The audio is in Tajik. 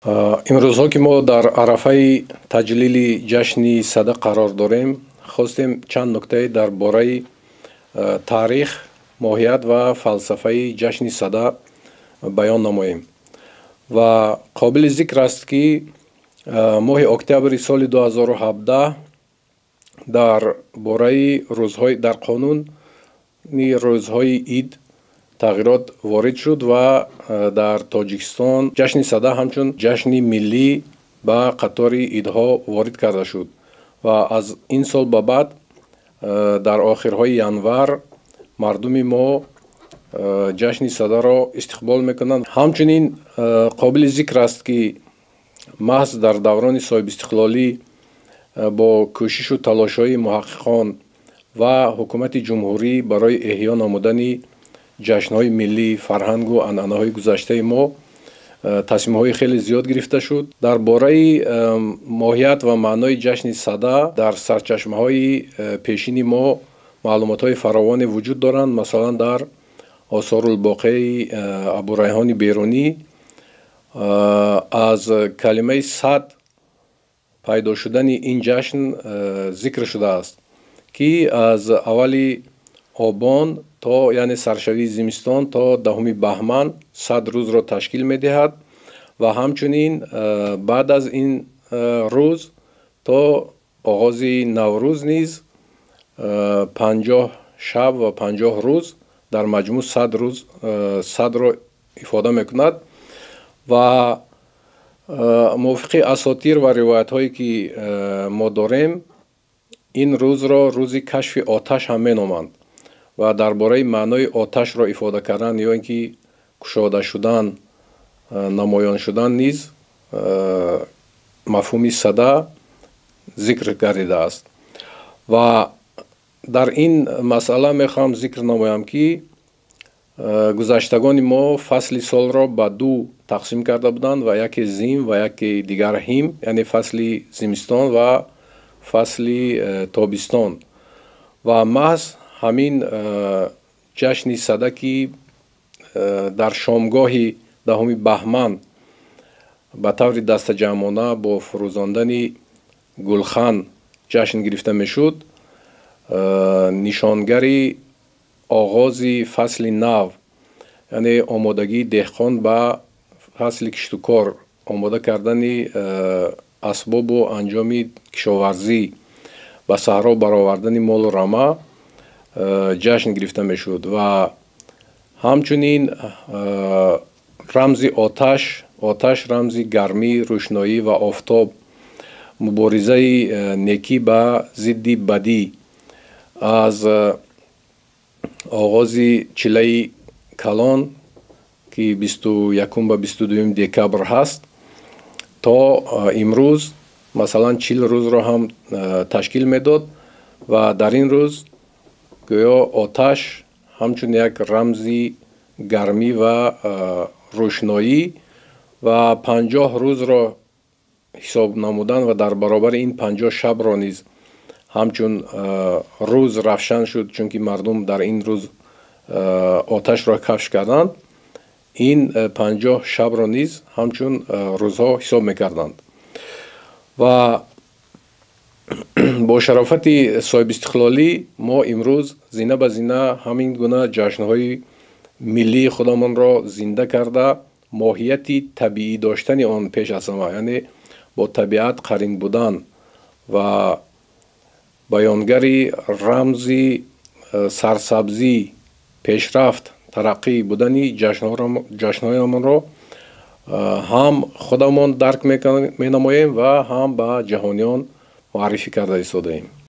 Имрӯзҳо, ки мо дар арафаи таҷлили ҷашни Сада қарор дорем, хостем чанд нуктае дар бораи таърих, моҳият ва фалсафаи ҷашни Сада баён намоем. Ва қобили зикр аст, ки моҳи октябри соли 2017 дар бораи рӯзҳои дар қонуни рӯзҳои ид тағйирот ворид шуд ва дар Тоҷикистон ҷашни Сада ҳамчун ҷашни миллӣ ба қатори идҳо ворид карда шуд. Ва аз ин сол ба баъд дар охирҳои январ мардуми мо ҷашни Садаро истиқбол мекунанд. Ҳамчунин қобили зикр аст, ки маҳз дар даврони соҳибистиқлолӣ бо кӯшишу талошҳои муҳаққиқон ва ҳукумати ҷумҳурӣ барои эҳё намудани ҷашнҳои миллӣ, фарҳангу анъанаҳои гузаштаи мо тасмимҳои хеле зиёд гирифта шуд. Дар бораи моҳият ва маънои ҷашни Сада дар сарчашмаҳои пешини мо маълумотҳои фаровоне вуҷуд доранд. Масалан, дар Осорулбоқияи Абурайҳони Берунӣ аз калимаи сад пайдо шудани ин ҷашн зикр шудааст, ки аз аввали обон то, яъне саршавии зимистон, то 10-уми баҳман 100 рӯзро ташкил медиҳад ва ҳамчунин баъд аз ин рӯз то оғози Наврӯз низ 50 шаб ва 50 рӯз, дар маҷмӯъ 100 рӯз садро ифода мекунад. Ва мувофиқи асотир ва ривоятҳое, ки мо дорем, ин рӯзро рӯзи кашфи оташ ҳам меноманд ва дар бораи маънои оташро ифода кардан ё ин ки кушода шудан, намоён шудан низ мафҳуми сада зикр гардидааст. Ва дар ин масъала мехоҳам зикр намоям, ки гузаштагони мо фасли солро ба ду тақсим карда буданд ва яке зим ва яке дигар ҳим, яъне фасли зимистон ва фасли тобистон. Ва маҳз ҳамин ҷашни Сада, ки дар шомгоҳи 10-уми баҳман ба таври дастаҷамъона бо фурӯзондани гулхан ҷашн гирифта мешуд, нишонгари оғози фасли нав, яъне омодагии деҳқон ба фасли киштукор, омода кардани асбобу анҷоми кишоварзӣ, ба саҳро баровардани молу рама ҷашн гирифта мешуд. Ва ҳамчунин рамзи оташ, оташ рамзи гармӣ, рӯшноӣ ва офтоб, муборизаи некӣ ба зидди бадӣ аз оғози чилаи калон, ки 21-ум ба 22-юми декабр ҳаст, то имрӯз, масалан, 40 рӯзро ҳам ташкил медод. Ва дар ин рӯз гӯё оташ ҳамчун як рамзи гармӣ ва рӯшноӣ ва 50 рӯзро ҳисоб намудан ва дар баробари ин 50 шабро низ ҳамчун рӯз равшан шуд, чунки мардум дар ин рӯз оташро кашф карданд, ин 50 шабро низ ҳамчун рӯзҳо ҳисоб мекарданд. Ва бо шарофати соҳибистиқлолӣ мо имрӯз зина ба зина ҳамин гуна ҷашнҳои миллии худамонро зинда карда, моҳияти табиӣ доштани он пеш аз ҳама, яъне бо табиат қарин будан ва баёнгари рамзи сарсабзӣ, пешрафт, тараққӣ будани ҷашнҳоямонро ҳам худамон дарк менамоем ва ҳам ба ҷаҳониён муаррифӣ карда истодаем.